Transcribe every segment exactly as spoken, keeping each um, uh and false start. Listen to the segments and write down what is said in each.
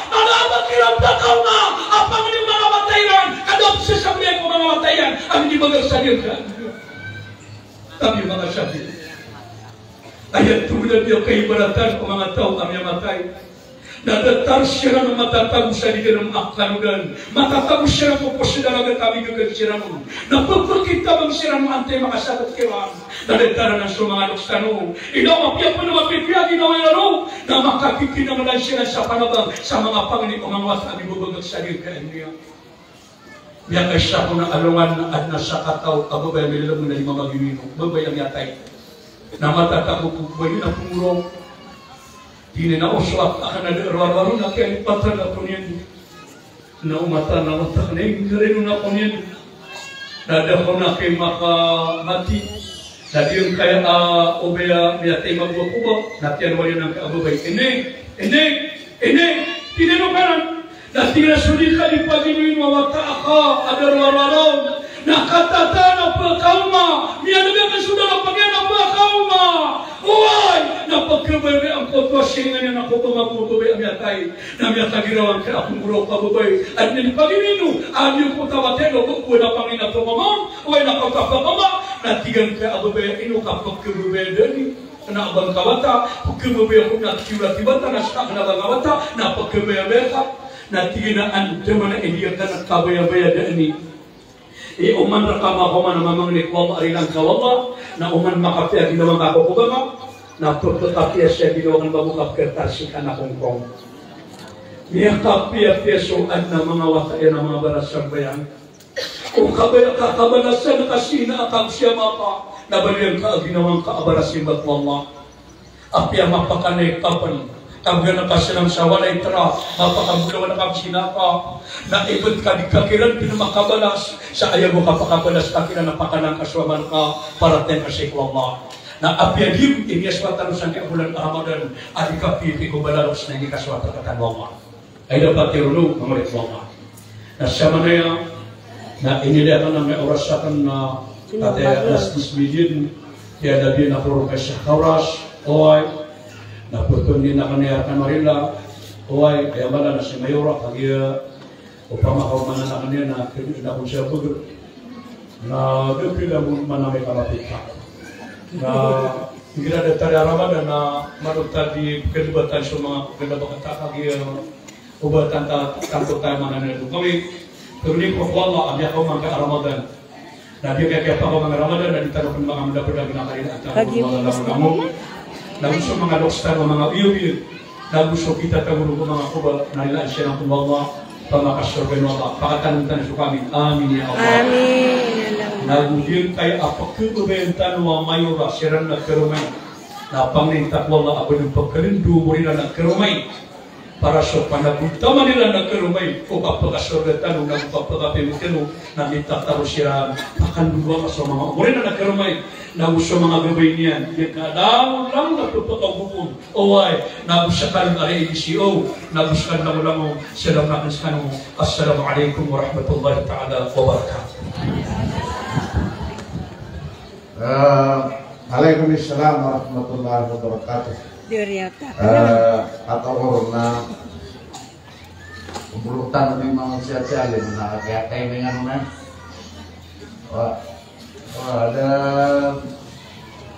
Anda a ba kiran pakaoma a pangni o manga wata iran, ka da pzasambayang ko manga wata iran a miyabagak sa diyangka. Tabiya manga sabi. Aya tonganay a kaibaratan o manga taw a miyamatay. Na datar siran o matatago sa didalm a kalodan. Matatago siran ko pos a dagat a migagad siran on. Na pphakitaban siran o antaa i makasabt kiran. Na datar anan so manga loks tano. Ino mapiya pn a mapipiya a ginawa iran on. Na makakikinanglan siran sa panabang sa manga pangni o manga wata a mibabagak sa diyangka a doniya. Miyakaisa ko na alongan na adn a sakataw a babay a milalm na di mamagino-ino, babay a miyatay. Na matatago ko babay na pngoro. Tig iyan a, "O so wata akn a da a rowar-rowar on na kiyalipatan ako niyan. Na o mata na wata akn a inggarin on ako niyan. Na da ako na kay makamati." Na giyangkaya a obay a miyatay mago a koba, na kiyarowa iyan angkaya a babay. Ini, ini, ini, tig iyan o kanan. Na tig iyan a so di ka di paginoino a wata aka a da a rowar-rowar on. Na katata na pkaoma, miyaneg akn so darapag iyan a pkaoma. Oway, na pkhababayaan ko oto a siringan iyan a koba mago a babay a miyatay. Na miyakagiraw angkaya a pngoro ko babay a di niyan paginoino a niyo ko tawat iyan o ba ko na pangni na pkaoma. Oway, na kaota pkaoma. Na tig angkaya a babay a ino ka pkhababayaan dn. Kna a ba ngka wata, pkhababayaan ko na kiyorat i bata, na ska kna a ba ngka wata, na pkhabayabaya ka. Na tig iyan a andamanaya i di akn kabayabaya dn. I oman rka makaoma na mamangni ko Allah a rilaan ka o Allah, na oman makapiya a ginawa ngka ko koba ngka, na pphakapiya sa ginawa ngka bago ka pkhatarsi ka na kongkong. Miyakapiyapiya so adn a manga wata iyan a manga barasambayang. O kabaya ka kabalasan ka sii na aka ko siya mapa, na baliyan ka a ginawa ngka a barasimba ko Allah. Apiya mapakanay ka pn, kabgan ka siran sa walay tra, mapakambolawan ka sii na aka, na ibt ka di ka kiran pn makabalas, sa aya bo kapakabalas ka kiran na pakanan ka so amal ka, paratiyaya ka sii ko Allah. Na apiya di, ini a so wata tano sangkai a bolan a Ramadan, a di kapipiya ko balaros na ini ka so wata tano a Allah. Ay dapat irono, manga oripn o Allah. Na samanaya, na inilay akn a miyakaoras akn na kataya alas dos milyon, kiyalabiyan ako ron kay Sheikh Kauras, oway, na pphangnin akn iyan a rkano a rila, oway, aya mala na si Mayora, kagiya opama ka omanan akn iyan na kd-, na kon siya bgr. Na da pila mo man amay ka mapita. Na igira datar a Ramadan na maro ta di pkhalbatan so manga pkhalbatan ta kagiya, eh, o ba tanta, tanto tayo mananaya do kami. Pero ini ko Allah, a miyakaoma angkaya a Ramadan. Na di kaya kiyapakaoma angkaya a Ramadan, na di tano pn manga mdapd a ginakarilaan tano. Lagi ko manga Muslim. Nago so manga loks tano a manga oyagoyag, nago so kitatago ron ko manga koba, na rilaan siran ko Allah, pamakasorga o Allah, pakatanong tano so kami. Amin ya Allah. Amin ya Allah. Nago giyangkaya a pkhababayaan tano a Mayora, siran na karomay. Na pangnin ta ko Allah a pd pkhalndo o mori iran na karomay. Para so panagontaman iran na karomay, ko kapakasorga tano, nago kapakapimok tano, na mitatarong siran, pakandowa ka so manga omor iran na karomay, nago so manga gabay niyan, giyangkai a langolangon a pphakaogop on, oway, nago sa kalon a ri I D C O, nago sa kalon a langolangon, salamat akn skano. Assalamu alaikum warahmatullahi ta'ala wabarakatuh. Eh, alaikum salam warahmatullahi wabarakatuh. Diyariya ta. Eh, katawan ko na, umbruk tano di manga siya-siya, alim na kaya timing ano na. Wa, wa, da,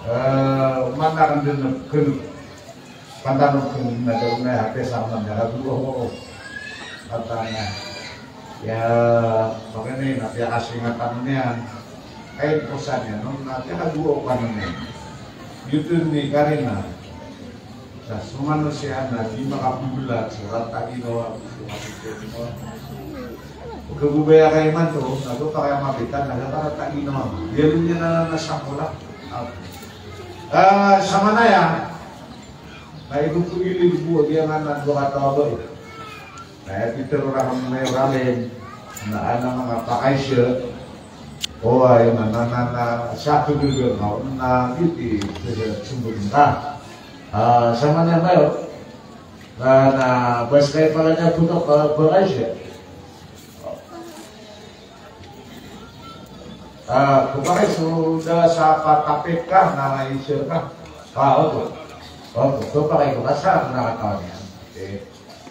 eh, mana kan din na kunu. Pantano ko na daw na hati sa man ya, kaduwa ko. Pantano. Ya, makani na piyakasingatan niyan. Ay, kosan niyan, no? Na piyakaduwa ko niyan. Giyoto ni karina. Sa so manosiya na di makapmbolat, so rata ginawa, so kapitero. Pkhababayaan ka imanto, na so pakay a mapitan, na rata ginawa. Di alo niyan na, na sakola. Ah, samanaya, na igo ko gilid bo a giyanan a dowa kataw a babay. Na aya pitharo rakn o Mayor Allen, na adn a manga pakaisa. Oway, na, na, na, na, sa kagaga nga, na, di, di, di, sumbod ka. Ah, samanaya, Mayor. Na, na, bas kay pala niya puno ka, pakaisa. Ah, ko pakay so da sa patapik ka, na i-share ka. Ah, oto. Oto, so pakay ko ka sa, na katawan iyan. Okay.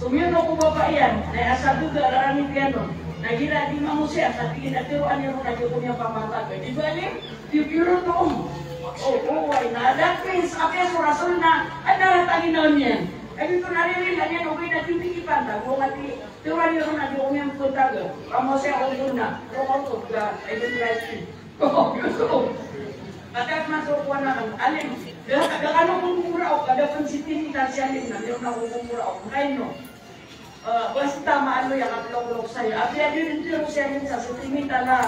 So miyonok o bapa iyan na aya sa gaga a rarangit iyan on na igira di mangosay a katii na tharoa niyo ron a giya ko niyan pamantag. Di ba, Alim? Di piyoro to. O, o, ay na, that means, apiya so Rasul na, adn a ratangin on iyan. Aya oto na ririn a niyan ogaid na di pipantag, o katii, tharoa niyo ron a giya ko niyan pantag. Pamosay ako ron na, rokot ko, ga, I don't like it. Katii man so kowan anan, Alim. Da, da kano ko momoraok, da pn sii tinitan si Alim na, miyaona ko momoraok. Kaino? Eh, basta maaloy a kaploklok saya. Apiya di rin tiro siya minsan sa tinitan a,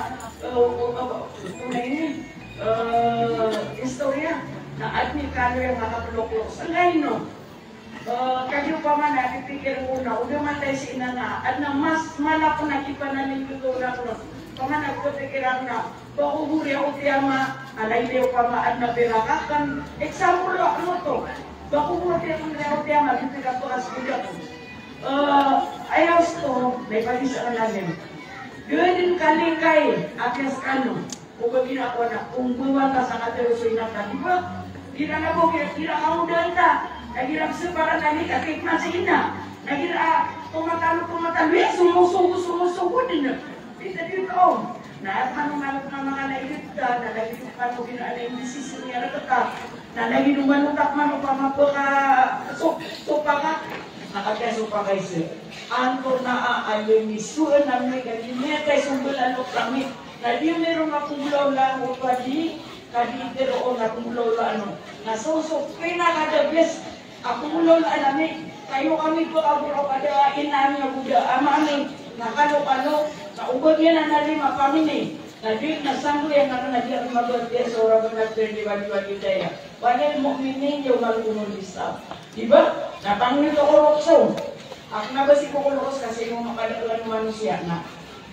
eh, o, o, o, ano ini? Eh, istorya. Na adn i kaaloy a kaploklok. Sa kaino? Eh, kagiya opama na pipikir ko na, o da matay si ina na, adn a mas mala ko na kipanalingkod ko na ko na. Paman a pikiran ka, ba ko bo riya o tiyama, a lagid iyo pama adn a pirak akn, example o akn oto. Ba ko bo riya o tiyama, di pira pekas gida ko. Eh, aya osto, na ipagisa ka na din. Gdin kalingkai, a kiyas kano. O ba gina ko na, kung ba wata sa katero so ina ka, di ba? Gina na bo, gina, gina ka o danta. Na gina separan na ni, ka kikman si ina. Na gina, ah, tomatalo, tomatalo, ya, sumusugo, sumusugo din. Kita di ko. Na, at mano, mano, mano, mano, na lagid o kano, gina, na indi sisi niya na kata. Na lagid o mano, tak mano, pamapaka, so, so, paka. Na katiya so paka isa. Anto na a, ayo ni suan na mi, kadi mi, kay sumbal ano kami. Na di mi ron nga kumulaw lang o padi, kadi itero o na kumulaw lang ano. Na so, so, pinaka the best. Ako mo lolo anami, kayo kami ko aburo kada inami ago da amami, na kalo-kalo, na ubag yan ang nalima pamini. Na di na sanggo yan ang nadi ang mabagti sa oragon na pwede wali-wali daya. Walil mu'minin yawmal kumul hisab. Di ba? Na pangni to korupsyon. Ako na ba si kokorupsyon kasi yung makalakuan ng manusiya na.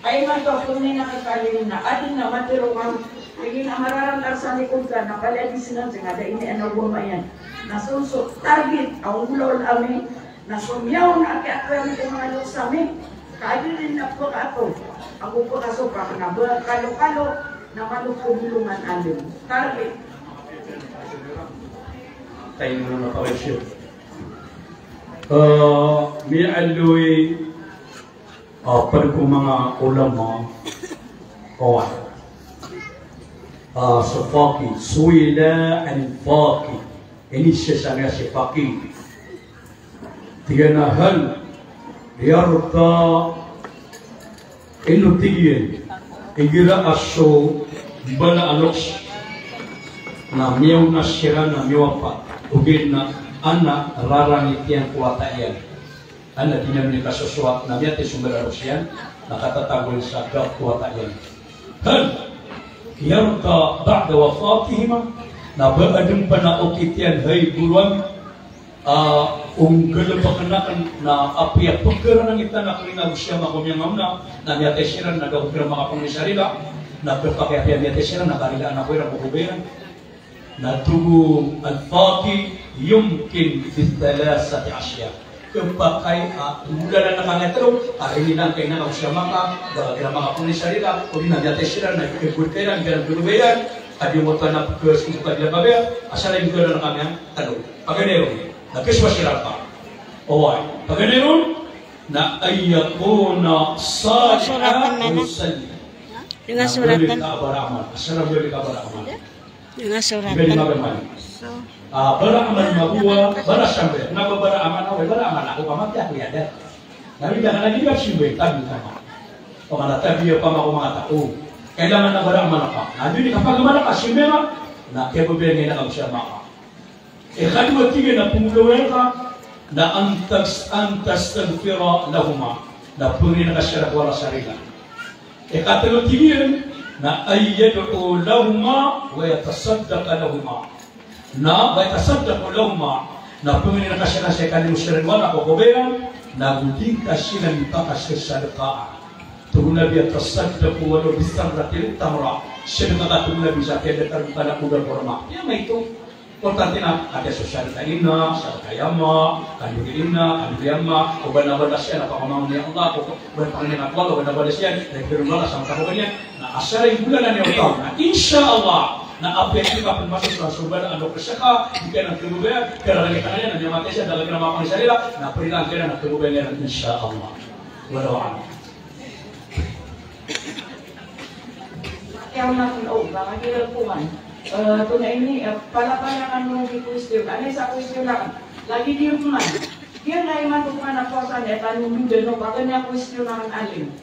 Ay man to, kung may nakakalim na, adn na matirungan, lagi na mararamdam sa likod ka, na pala di sinang singada ini, ano, goma yan. Na so, so, target, ang ulol ami, na so, miyaw na aki, aki, ami, kung mga looks ami, kaadi rin na po ka ato, ako po ka sopak, na ba, kalo-kalo, na malok ko bulungan alim. Target. Tayo mo na pala siya. Ah, miyaaloy Ah, pd ko manga ulama, oway. Ah, so faqih, su'ila 'anil faqih. Ini siya sa niya si faqih. Tig iyan a hal yarda, ino tig iyan, igira a so mbala a loks na miyaona siran na miyawapat, ogaid na ana rarangit iyan ko wata iyan. Ana di niyan mikasosoat na miyatay so mbala a loks iyan, na katatago iyan sa gap ko wata iyan. Hal yarda ba'da wafatihima, na ba adn pn a okit iyan, hay goro ami, a, o nggalbkn akn na apiya pkharangitan akn iyan ago siyama ko miyangaona, na miyatay siran na da ko kiran makapangni sa rila, na pkhapiya miyatay siran na karilaan ako iran ko koba iran. Na tig o al-faqih, yumkin bi thalathati ashya. Khapakay a, ah, molanan ka na tlo, a, rinilaan ka inan ago siyama ka, da ka kiran makapangni sa rila, odi na miyatay siran na ikibod ka iran, kiran bolobayan, a di oto na pkhasogo ka dila kabaya, asar a molanan ka na tlo. Paganay ron, na khaswa siran ka. Oway, paganay ron, na an yakuna salihan wa yusalli. Dengan suratan. Na bali ka baraman, asar a bali ka baraman. Nga suratan. Bali ka baraman. So. Ah, baraman mabuwa, bara sambe. Na ba baraman, oway, baraman ako, pamati ako iyan, da. Na bida ka na di ka simbe, tabi ka ma. Pamana tabi, pama ko manga tao. Kailangan na baraman ka. Na di ka pagmana ka, simbe ka. Na kaya ba biyang ina ka siyama ka. Ikadowa tig iyan a pnggolaola ka, na an tas-, an tastaghfira lahuma. Na pangnin ka siran ko Allah sa rila. Ikatlo tig iyan, na an yad'u lahuma wa yatasaddaqa lahuma. Na wa yatasaddaqa lahuma. Na pangnin ka siran sa ikalimo siran wala ko kobayan, na go di ka siran ipakasadaqaa. Tig o Nabi a tasaddaqu walaw bitamratin. Sadaqaa, tig o Nabi, sa kiyadakar ko kala ko da korma. Iya maito. Importante na, ati so sadaka ina, sadaka yama, kandori ina, kandori yama, o ba na balas iyan a pakamangni a Allah, o ba na pangni a Allah, o ba na balas iyan, na ibiro na Allah sa mata ko ba niyan, na asar a ibolanan iyan o taw, na insha Allah, na apiya tig ka pn masok sa sobra, ano ka saka, di ka na kiyababaya, kaya lagi ka na niyan, na miyatay siyan, da ka kiran makapangni sa rila, na parilaan ka iran, na kiyababaya niyan, insha Allah. Wallahu a'lam. Kaya na, o, baka kira kuwan. Eh, tonaa ini, eh, palapalaya kano di question. Ano sa question na? Lagi di man. Di na imanto ko na kuwasan, eh, tano di den, no, baka niya question na alim.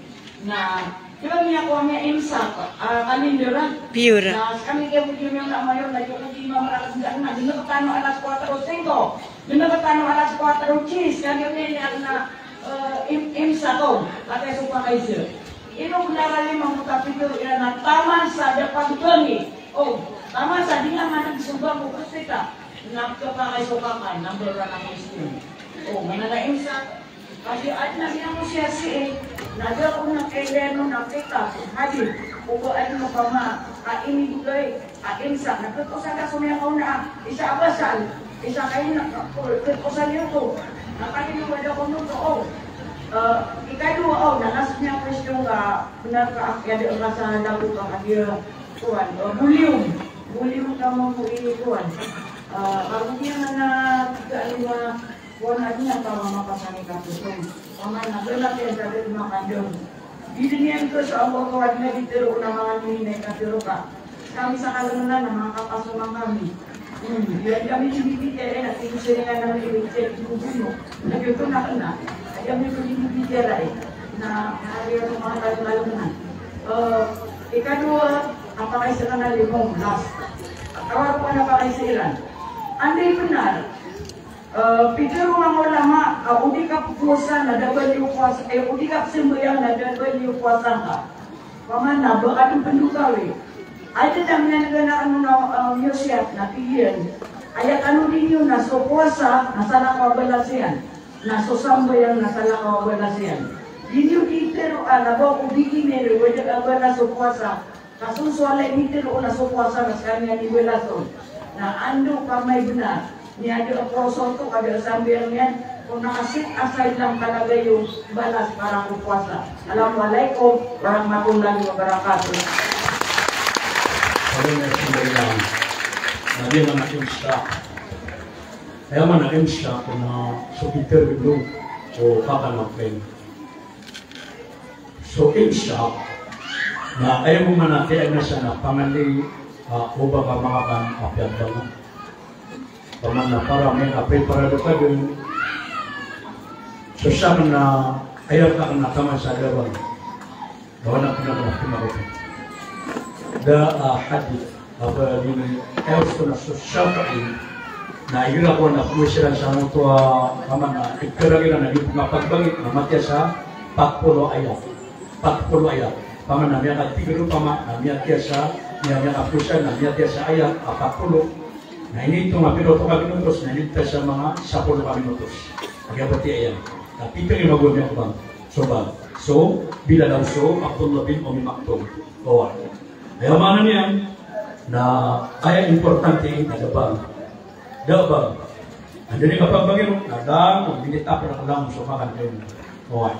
Na, di ba niya ko niya imsak, ah, kalendera? Piyura. Na, kami kaya mo di niya na mayor, na di ko di mamarakas na, na, di na tano alas kuwatro singko. Di na tano alas kuwatro diyes, kami niya na, Eh, im-, imsak, o, pati so pakaiza. Ino gnarali mambo tapikir iran na taman sa da pagbangi. O, taman sa di nga maneg so bangko ko seka. Na kapakay so kakan, number one a question. O, mana na imsak. Kagiya adn a miyangosiyasi, na da ko na kailangan na kita hadith, o ba adn a pama a inibgay a imsak, na katosan ka so miyakaona, isa a basal, isa ka inak, katosan iyo to. Na kagiya wada ko no to, o. Eh, ikadowa, o, na last niya question ka, bnar ka, a kiyada ka sa lago ka, kagiya, kuwan, eh, volume. Volume ka mambo i, kuwan. Eh, kagiya na, tiga, lima, Oway, na di na taw a mapasang i katotong. Paman na bnar iyan sa dn makandong. Di dn iyan ko so Allah ko adn a di tero na manga mini na i katero ka. Kami sa kalmnan na manga kapasong kami. Hmm, di kami di bibitiyara na, di ko siringan na di bibitiyara, di ko buno. Na giyoto na kna. Di kami di bibitiyara na, na di ko manga kalmnan. Eh, ikadowa, a pakaiza iran a limo, last. Kawar ko na pakaiza iran. Anda i bnar? Eh, pitharo o manga ulama a o di kapowasa na da bali o powasa, eh, o di kapsambayang na da bali o powasa ngka. Paman na ba ka dn pndokawi. Aya dn a miyan'g anan a, eh, miyosiyat na tig iyan, aya kano di niyo na so powasa na salakaw a balas iyan, na so sambayang na salakaw a balas iyan. Di niyo di tharoa na ba ko di ini wada a balas so powasa. Ka so so walay mitharo on a so powasa na skaniyan i balas on. Na anda ka maibnar, miyada a powasa oto ka da a sambayang iyan, ko na a sii a said lang kalagay o balas para ko powasa. Assalamualaikum warahmatullahi wabarakatuh. Alhamdulillah. Na di man a imsak. Aya man a imsak na so pitharo o kakan a pen. So imsak na aya bo man a tiyaga sa na pangali, ah, o ba ka makakan a piyagbangan. Paman na para miyakapreparado ka dn. So sa kna aya ka kna taman sa daban. Bawana kna kna kna kna. Da, ah, hadith. Aba dini, aya osto na so Shafi'i, na igira ko na powasa iran sa oto a, paman na, igira iran na di pagbangi, na matiya sa pat polo ayat. Pat polo ayat. Paman na miyakatiga ron paman, na miyatiya sa, miya, miyakapowasa, na miyatiya sa ayat a pat polo. Na initong a pira oto ka minutos, na initong sa manga sapolo ka minutos. Aya bati ayan. Tapi pili mago miyakabang. So ba. So, bila daw so, Abdullah bin Ummi Maktum. Oway. Aya maana niyan na aya importante na da bang. Da bang. Anda ni kapagbangi ron, na da, minit a pira ka lang so makan kayo. Oway.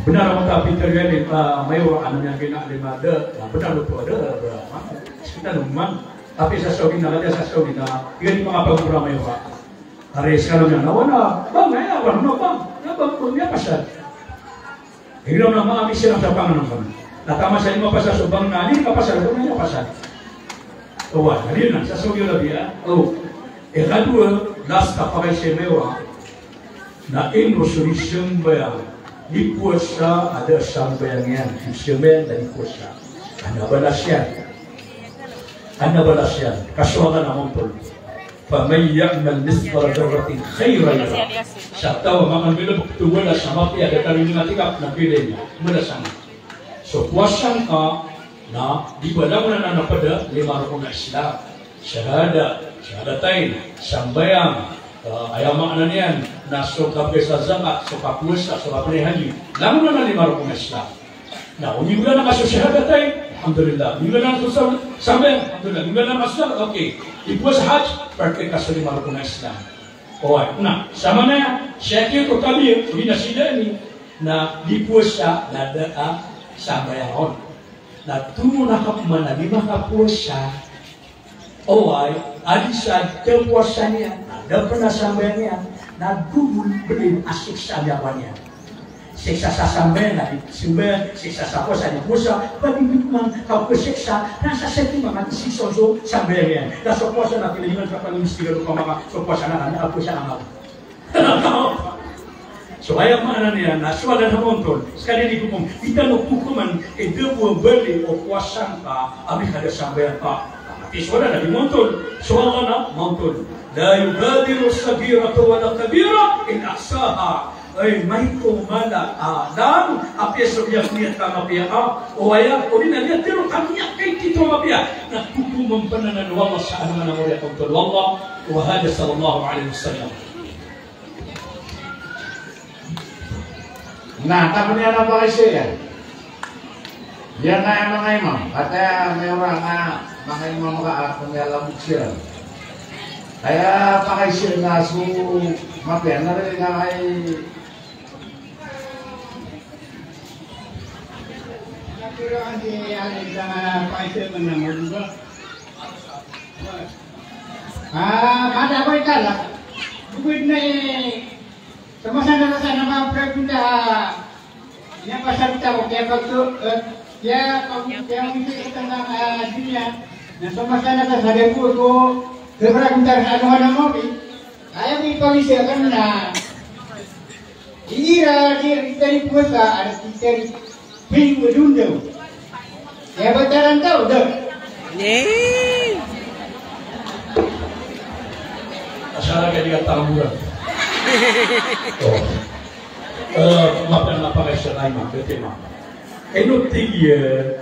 Bnar a mata pitharo iyan, ah, mayo, ano niyan kina lima da, na bnar oto da, da, da, man. Kita naman. Tapi sa Saudi na, sa Saudi na, iyan di makapagmura mayo ka. Ari sa kami na, wala, bang, aya, wala, bang, na bang, bang, aya pasal. Igira na manga misiran sa panganan kami. Na taman sa lima pasal so bang na, di ka pasal, bang na pasal. Oway, na di na, sa Saudi Arabia, o. Ikadowa, last a pakaiza iyan, na ino so di sambayang, di powasa, a da sambayang iyan, di sambayang, da di powasa. Ana balas iyan. Ana balas iyan. Kasowagan a montol. Faman ya'mal mithqala dharratin khayran yarah. Sa taw a mangalbelebek oto a balas a mapiya a datar iyan a tingkap na piliin iyan. Balas iyan. So powasa ngka na di ba langon anan a pd a lima rokon a Islam. Shahada, shahadatain, sambayang, ah, aya maana niyan na so kabgay sa zakat, so kapowasa, so kapnay haji. Langon anan a lima rokon a Islam. Na, o migola na ka so shahadatain, alhamdulillah. Migola na ka so sam-, sambayang, alhamdulillah. Migola na ka so zakat, okay. Di powasa, hajj, perfect ka so lima rokon a Islam. Oway, na, sa maana iyan, siyaki ko tabi, o di na sii dn, na di powasa, na da a sambayang on. Na tomo na ka pman a di makapowasa, Oway, a di sa da powasa niyan, na da pn a sambayang iyan, na dobol bn a siksa a miyakowa niyan. Siksa sa sambayang na di sambayang, siksa sa powasa di powasa, pd di pman kapsiksa, na sa sii pman a di siksa so sambayang iyan. Na so powasa na pilihan sa panimbestigar o pamaka, so powasa na kna a powasa na kna. So aya maana niyan na so Allah na montol. Sekali di kokom, di tano kokoman, e, da bo a bali o powasa ngka a miyakada sambayang ka. Tapi so Allah na di montol. So Allah na montol. La yughadiru saghiratan wala kabiratan illa ahsaha. Ay, maito mala a langon a piya so aya niyat ka a mapiya ka. O aya, o di na niyat tero ka a miyakaitito a mapiya. Na kokoman pn anan o Allah sa anan a oriyan a montol o Allah. Wa hadha sallallahu alaihi wasallam. Na, taman iyan a pakaiza iyan. Iyan na aya manga imam. Kataya miyawra na manga imam ka a pamiyalamod siran. Aya pakaiza iyan na so mapiya na rin na ay Ah, mada ko ikala. Bukod na i, sa masa na, sa masa na mapagpunta, ah, niyan pasal ta ko, kaya pag to, eh, kaya pag, kaya pag ito sa tanda, ah, dunya. Na sa masa na, sa masa na ko, kaya pag punta sa ano, ano mo, eh. Kaya mo ipag-isa ka na. Igira di, di tari puwasa, a di tari piyo a dondaw. Iya ba tarantaw, da? Asar ka di katamburan. O. Eh, mapiya na pakaiza na imam, bete imam. Ino tig iyan,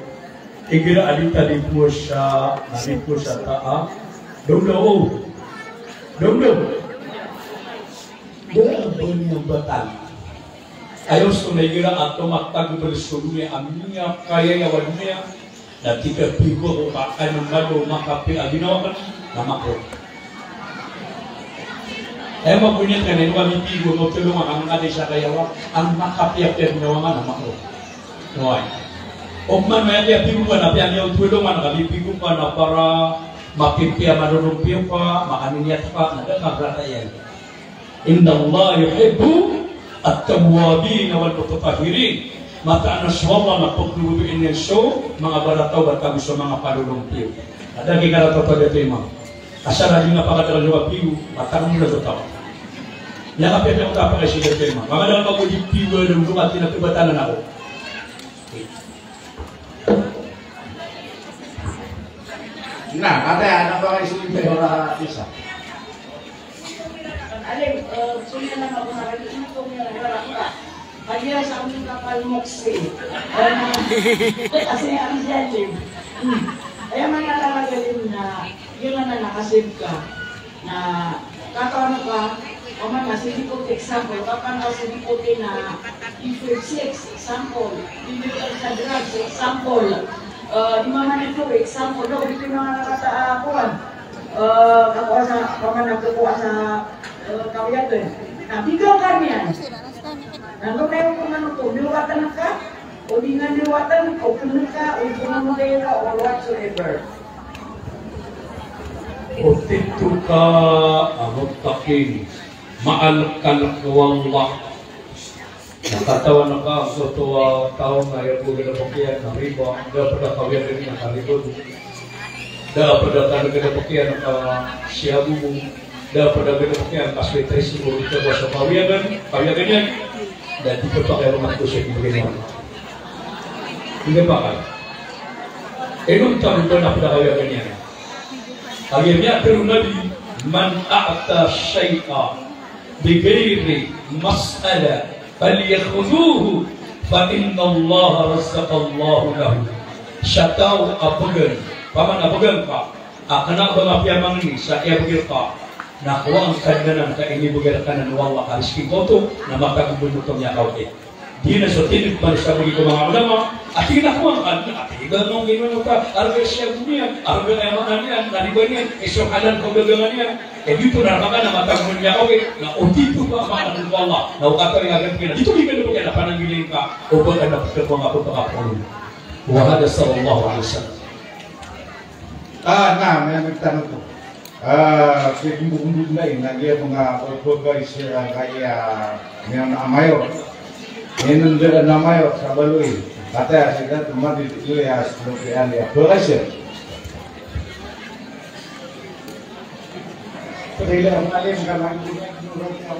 igira a di ta di puwasa, na di puwasa ta a dondaw. Dondaw. Da a ba niyan batal. Aya osto na igira a tomatag bal so doniya a miyakayayaw a doniya, na tig a pigo ako ka an malo makapiya a ginawa akn, na makruh. Aya mako niyan ka na ino ka mipigo, matolong akn angkaya sa kayawa, an makapiyapiya a ginawa nga na makruh. Oway. Oman maya piya pigo ka na piya niyan tolongan ka, mipigo ka na para mapipiya, malolompiyo ka, makaniyat ka, na da a kabrata iyan. Innallaha yuhibbut tawwabin wal mutatahhirin. Mataan a so Allah na pagdodoin iyan so manga baratawbat ago so manga palolompiyo. Ada ki karata pada tema. Asar a di nga pakadakl so kapiyo, mataan a so taw. Aya kapiya ko ta pakaiza tema. Manga da ka ko di piyo a doniya, ati na pibatalan ako. Na, kataya na pakaiza tema isa. Alim, eh, kunya na mako na kami, kunya na mako na. Kaya sa amin kapal moksi. Eh, kasi ang jalim. Hmm. Aya maana talaga din na, igira na nakasave ka. Na, katawan ka, oman na siripot, example, kakan ka siripot na, if you're sex, example, if you're sa drugs, example, eh, di mamani to, example, no, di ko na nakata-, ah, kuwan. Eh, kakuwasa, paman nagkakuwasa, eh, kawiyagan. Na, bigan ka niyan. Na, no, kaya ko man oto, liwatan ka, o di nga liwatan, o pn ka, o di nga mabaya ka, or whatsoever. Otito ka a muttaqin, maalkalk o Allah. Na katawan ka, so oto a taw na aya bo gada pakiyan na riba, da pd a kawiyagan iyan ka riba bo. Da pd a tano gada pakiyan ka shabu bo. Da pd a gada pakiyan ka sweet rice bo. Ito bo so kawiyagan, kawiyagan iyan. Da di pd pakay a romat ko sa di pd pakay. Ino tano ba na pd a kawiyagan iyan. Kagiya miyatharo o Nabi, "Man a'ta shay'an bighayri mas'ala, falyakhudhuhu, fa innallaha razzaqallahu lahu." Sa taw a bgan, paman a bgan ka, a kna ba nga piyamangni sa aya bgan ka, na kowaan ka dn anan ka inibgay rka anan o Allah ka rizki ngka oto, na matag o bgan oto miyakaoti. Di na so tindg man sa bagi ko manga ulama, a tig iyan a kowaan ka dn, a tig iyan a manga ulama ka, arga siya doniya, arga aya maana niyan, na riba niyan, iso halal ko dagangan iyan. E di oto na rka na matag o bgan miyakaoti, na otito ba a maana o Allah, na o katawi a gagawin iyan, di oto di ka dn na pananggiling ka, o ba ka na pagkakuwaan ka pagkakapoon. Wa hadha sallallahu alaihi wasallam. Ah, na, miyamagtano oto. Ah, pwede mo kundod na in, lagi ako nga, o, bagay sira kaya, niyan a mayor. Inundaan na mayor sa Baloy. Kataya sira tumadi dito ya, sa Baloy, ya, bagay sira. Pwede lang, alim ka lang, hindi na, hindi na, hindi na,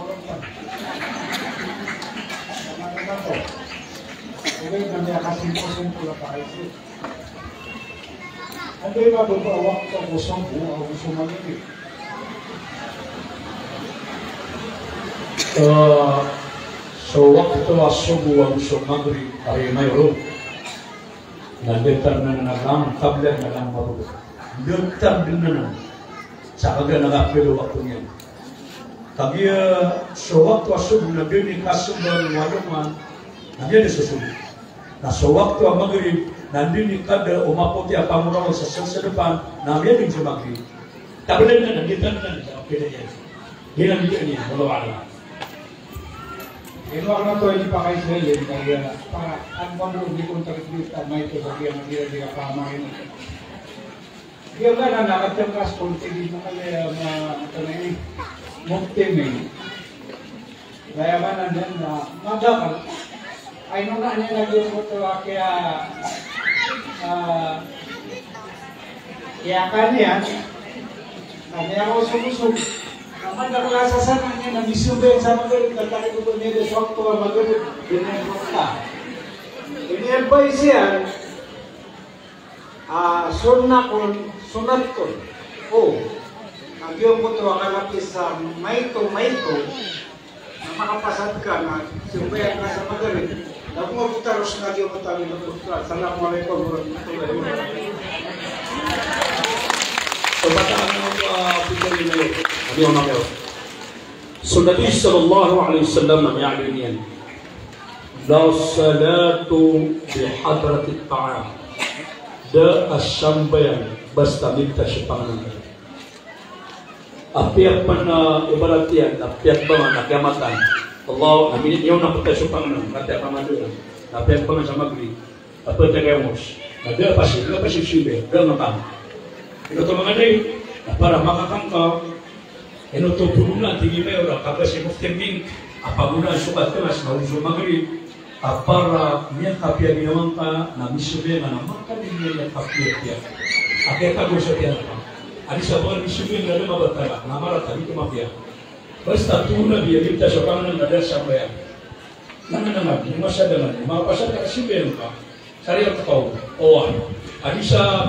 hindi na, hindi na, kasi imposible pa kayo. Anda i mababa a wakto ko sobo ago so Maghrib? Eh, so wakto a sobo ago so Maghrib, ari mayo ron. Na datar anan a tablet na mababa. Datar anan. Sa kagiya na kapilo wakto niyan. Kagiya so wakto a sobo na di niyan kasombaan o alongan. Na miyada sa sogo. Na so wakto a Maghrib, na anda i kada o mapoti a pangoraw sa, sa, sa depan, na miyada sa Maghrib. Tabelen na, na di tanan, na okay na iyan. Di na di niyan, wallahu a'lam. Ino ang nato ay di pa kayo sa iyo, kaya para ang pamulong di kong takit-takit at may ito sa biyang ang di na di ka pamarin. Di ba na nakatangkas kung tigil mo kami, ah, ma-, ito na yun, mukti mo yun. Kaya ba na din na madakal? Ay, nung na niya nag-iugot ko, ah, kaya, ah, kaya kanya, na niya ako sumusog. Na madakal sa sana niya, na misubay sa Maghrib, na tayo ko niya, sa waktu a Maghrib, ganyan ko ka. Ini advice yan, Ah, sunnah kon, sunnat kon. O, a giyangkoto a kalapis sa maito, maito, na makapasad ka na sambayang ka sa Maghrib. Na kung mabutaros na giyangkoto a giyangkoto. Assalamu alaikum warahmatullahi wabarakatuh. So, bataan mo, ah, pito rin na yun. Ano yung mga So Nabi sallallahu alaihi wasallam na miyada niyan, "La salatu bi hadratit ta'am." Da a sambayang basta mipta so pangnngkn. Apiya pn a ibarat iyan, apiya pn a kiyamatan. Allah, amin, iyan na pta so pangnngkn, kati a pamado. Apiya pn sa Maghrib. Apiya pn sa Maghrib. Na da a pasi, da a pasi sibay, da a ngkang. Ino oto manga day, na para makakangka, ino oto pagona, tig iyan, ora, ka ba si Mufti Mink, a pagona so katngas na oto so Maghrib, a para miyakapiya ginawa ngka, na misobe nga na makapiya, miyakapiya. A kiyatagor sa tiyan ka. A di sa bakal misobe nga da a mabatala, na marata, di ko mapiya. Basta tig o Nabi, a mipta so pangnngkn na da a sambayang. Nangnangnang, di masa da nga, makapasad ka sa sambayang ka. Sariya ko tao. O, a di sa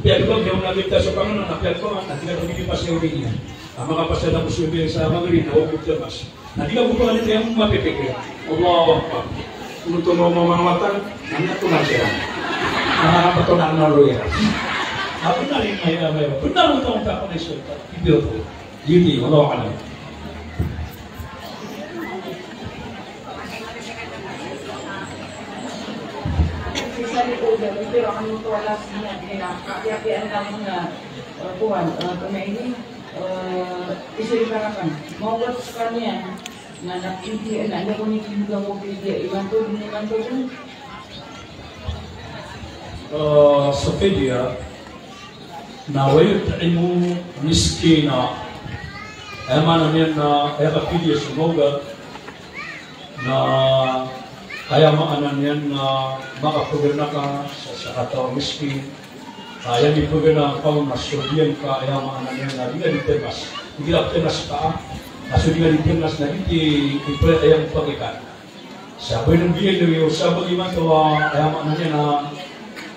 piyagpag niyan na mipta so pangnngkn, na piyagpag na di ka pwede pasayawin iyan. A makapasad ako sa Maghrib na o mipta mas. Na di ka butuhan iyan mapipikir. Allahu Akbar. Ino oto mo mamangwatan, na niyan oto na siya. Na makapatonan na loya. Na bnar iyan, maya, maya. Bnar oto ang taon na isulta. Ibyo oto. Yun, wallahu a'lam. Isa di po dyan, pero ano to, wala siya, kaya, kaya, kaya, ano na, eh, kuwan, eh, kung na ini, eh, isirikarakan. Mawag sa kanya, na napili, na, na, kung hindi mo daw pili, iwan to, hindi man to, eh, sa piliya, Na wa yut'imu miskina. Aya maana niyan na aya kapiliya so mawgat na aya maana niyan na makapagana ka sa sakataw a miskin. Aya di pagana ka na so diyan ka, aya maana niyan na di ka di temas. Di ka temas ka. Na so di ka di temas na di ti, di pala aya mapagikan. Sa benen biyan daw iyo, sa bagi man to, ah, aya maana niyan na,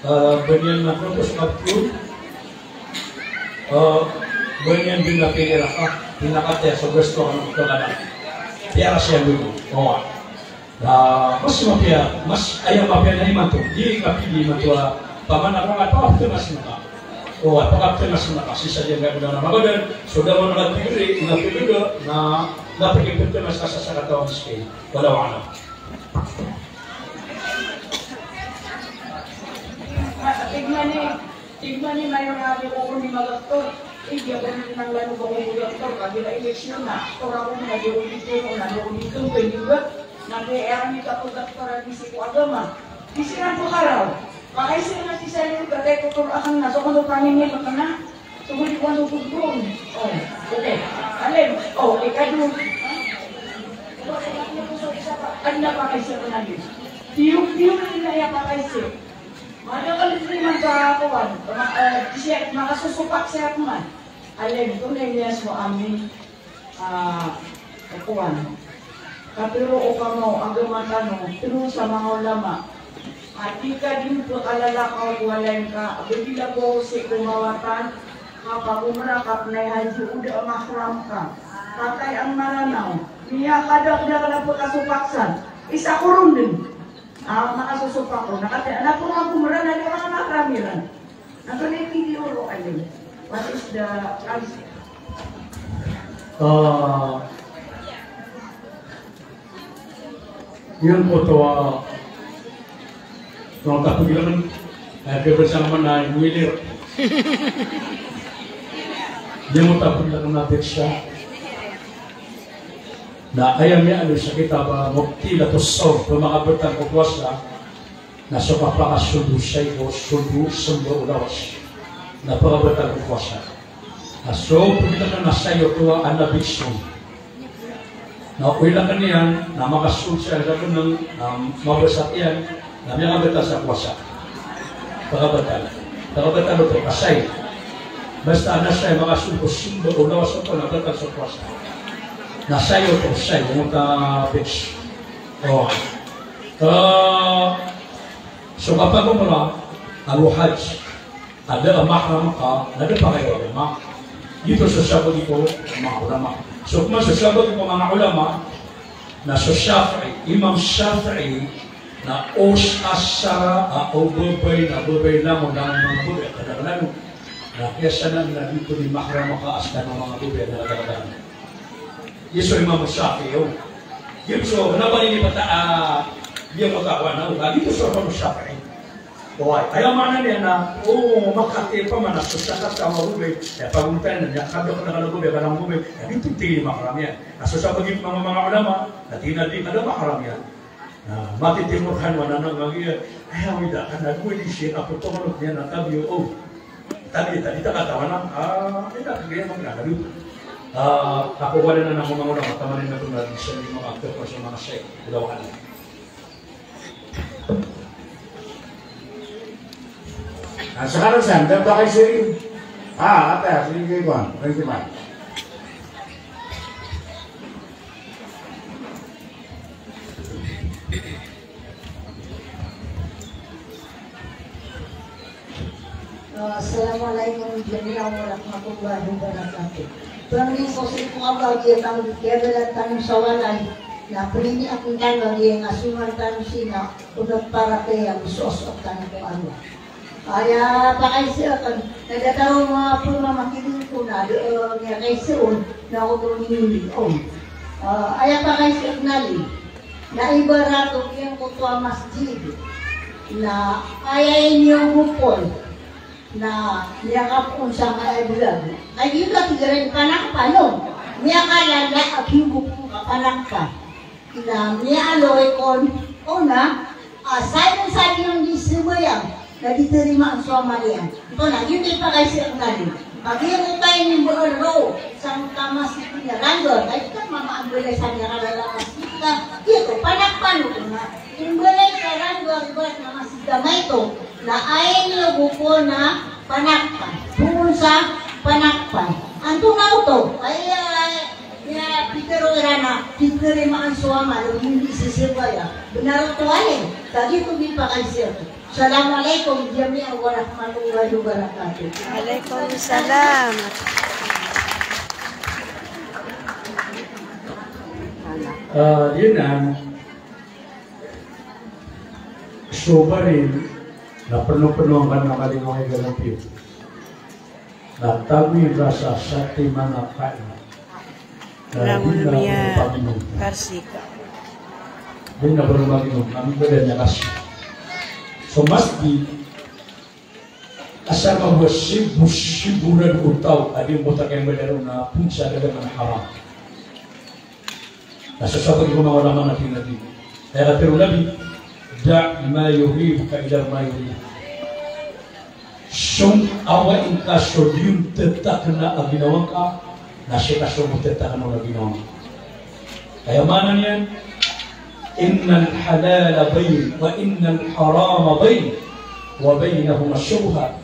ah, beniyan na propose kapun, ah, beniyan din na pira, ah, pinakataya so gusto ng pagkakana. Pira siya dito. O, ah. Na, mas mapiya, mas aya mapiya na imanto. Di kapili imanto, ah, pamana ko nga, pagkaptenas na ka. O, ah, pagkaptenas na ka. Sisa diyan nga na magadan, so daw na tigri, na pagkakana, na, na pagkaptenas ka sa sakataw a miskin. Wallahu a'lam. Tig mani, tig mani mayor na di ko ko ni magaktor. Ig ya ko ni nang lalo ko ni magaktor, kabila eleksyon na. Tora ko na di ko dito, na di ko dito, pwede ba? Na di, eh, ang ito ko gaktor, ang isi ko agama. Isi lang ko karaw. Makaisi na si Sayo, katay ko toro akong na, so ko no pangingin, baka na. So, pwede ko ano po doon. O, okay. Alin? O, ikadowa. Ano na pakaisip ko na yun? Tiyok-tiyok na iya pakaisip. Madakal din man sa kuwan. Ma-, eh, siya, makasusupak siya kuman. Alin, tunay niya so amin. Ah, kuwan. Katero o kamaw a agama tano, tero sa manga ulama. A di ka di pkalalakaw ko walay ngka, a bgila ko sii ko mawatan, ka pagomra ka pn ay haji o da a mahram ka. Kataya a Maranaw, miyakadakdakl a pkasopak san. Isa ko ron dn. Ah, makasusupak ko. Na kataya, na pn a gomra na di a manga mahram iran. Antonaa i pidi o roo, Alim? What is the answer? Ah, iyan oto a Ron ta pagilangn, eh, kaya ba sa naman na iwilir. Di mo ta pagilangn na biksa. Na aya miyaaloy sa kitab a Mubtilatus Sawm, pmakabtad ko powasa, na so kapakasold o sayo, sold o samba o lawas. Na pakabatal ko powasa. Na so pagilangn na sayo oto a na biksa. Na o ilangn iyan, na makasold siya, na mabasa iyan, na miyakabatal sa powasa. Pakabatal. Pakabatal oto, asay. Basta na asay, makasold ko samba o lawas oto, na batal so powasa. Na sayo oto, sayo, mota biksa. O. Ah, so kapag-umrah, ago hajj, a da a mahram ka, na da pakailay o ulama. Giyoto so sabagi ko manga ulama. So pman so sabagi ko manga ulama, na so Shafi'i, Imam Shafi'i, na os-, asar a o babay na babay langon, na manga babay a kadaklan on. Na kiyasanan na di pn i mahram ka a ska na manga babay a kadaklan on. Giya so Imam Shafi'i, o. Giyoto so, kna ba ini pata, ah, giya mota wana, o, giyoto so Imam Shafi'i. Oway, aya maana niyan na, o, makathay pman a so sakataw a babay, aya pagontayan iyan, aya kadaklan a babay, kadaklan a babay, aya di pn tig iyan a mahram iyan. Na so sabagi ko manga, manga ulama, na tig iyan a di, ka da mahram iyan. Na matitimoran o anan a giya, aya wida, ka na dowa di siya, apo to manok niyan na tabiyo, o. Tabiyo, tabiyo, ta katawan a, ah, aya kagiya manga tabiyo. Ah, ako wala na nako manga ulama, taman iyan na pn a di siya di manga aktor, pa so manga shaykh, wala wala. Ah, sekarang saan? Dapat kayo sini. Ah, ata, sige, sige, kuwan. Sige, sige, kuwan. Ah, assalamu alaikum jami'an wa rahmatullahi wa barakatuh. Pangni ko sii ko Allah, giya tano, giya bala tano sa walay. Na pangni akn tano, giya nga songan tano sii na Oto para kaya misosoat tano ko Allah. Aya pakaiza akn, na da taw a pmamakiring ko na da, eh, miyakaiza on, na oto minili on. Eh, aya pakaiza akn ali, na ibarat o giyangkoto a masjid. Na aya iniyogop on, na miyakapoon sa aya blag. Ay, di ka tig iran panakpan, no? Miyakalala a kiyogop on ka panakpan. Na miyaaloy kon, o na, a, sa dn sa di on di sambayang, na di tarimaan so amal iyan. Oto na, giyoto i pakaiza akn ali. Kagiya ko taw inimbaan roo sangka masjid iyan a rangga, na di ka mamaambalay sa miyakalala a masjid ka, giyoto, panakpan oto na. Inimbalay ka rangga, ibarat na masjid ka maito, na aya iniyogop on na panakpan. Poon sa panakpan. Antonaa oto? Aya, aya, Aya pitharo iran a di tarimaan so amal o di sisambaya. Bnar oto aya, kagiya oto mipakaiza. Assalamu alaikum jami'an wa rahmatullahi wa barakatuh. Alaikum salam. Ah, yun na. So baril na pno-pno angkanan a kalingaway ka na piyo. Na tawi rasa satiman a kain. Na di na paminom. Di na paminom. Kami pwede niya kasi. So masjid, asar ka bo sibo, sibo rad o taw a di mbota kaya mbala ron na poon sa dagangan a haram. Na so sabagi ko manga ulama na tig iyan a, aya katharo o Nabi, "Da' ma yuribuka ila ma yuribuk." Song awain ka so di on ttakna a ginawa ngka, na sii ka so bo ttakna a ginawa ngka. Aya maana niyan, "Innal halala bayin, wa innal harama bayin, wa baynahuma shubuhat."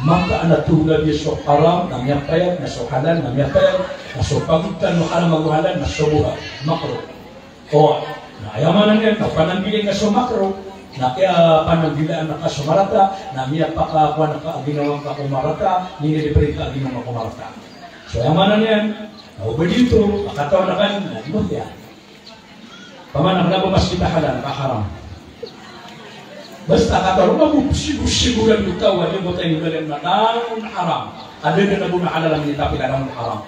Mataan a tig o Nabi a so haram na miyapayag, na so halal na miyapayag, na so pagontang o haram ago halal na shubuhat, makruh. O, na aya maana niyan, na pananggilaan ka so makruh, na kiyapananggilaan ka so marata, na miyapakakowa ngka a ginawa ngka ko marata, na inidiperin ka a ginawa ngka ko marata. So aya maana niyan, na o ba di oto, a katawan ka niyan, na di mo kiya. Pamana kna ba masjid a halal ka haram. Basta katawan ka bo sibo-sibo rad o taw a di mbota kaya mbala ron na langon haram. A da dn a bo na halal a minitapi ka langon haram.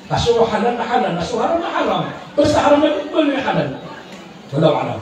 Ka so halal na halal, na so haram na haram. Basta haram na di mbala ron halal. Wallahu a'lam.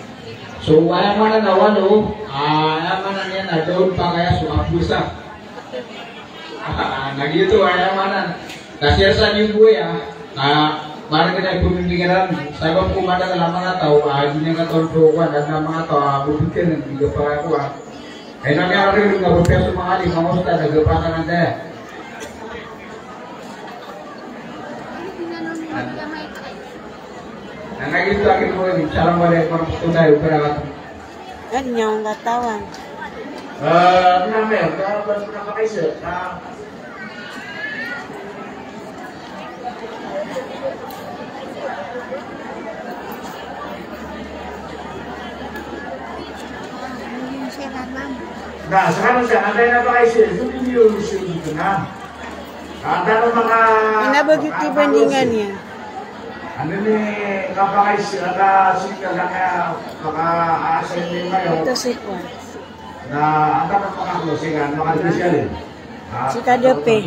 So, aya maana na walo, ah, aya maana niyan na da on pakaya so kapowasa. Ah, na giyoto, aya maana. Na sii sa niyo bo aya, ah, margn a ipmimikiran, sabap ko madakl a manga taw, ah, di niyan katawan so kowan, adn a manga taw, ah, bo pikiran, di kapakakowan. Ay, na miyarari nga ba piya so manga alim, manga ustad, na gapatan anda. Nangagi to aki ko, assalamu alaikum warahmatullahi wabarakatuh. Ano niya ang katawan? Ah, ano na, may, ah, ba, ba, ba, ba, Na, sekarang sa, anday na ba kayo siya? Ito din yung siya dito na. Ina ba giti bandingan iyan? Ano ni, kapakay siya, na, sika na kaya, maka-assign ni Mayo. Ito si Kwan. Na, ang dapat makakuha sila, maka-, si Kadape.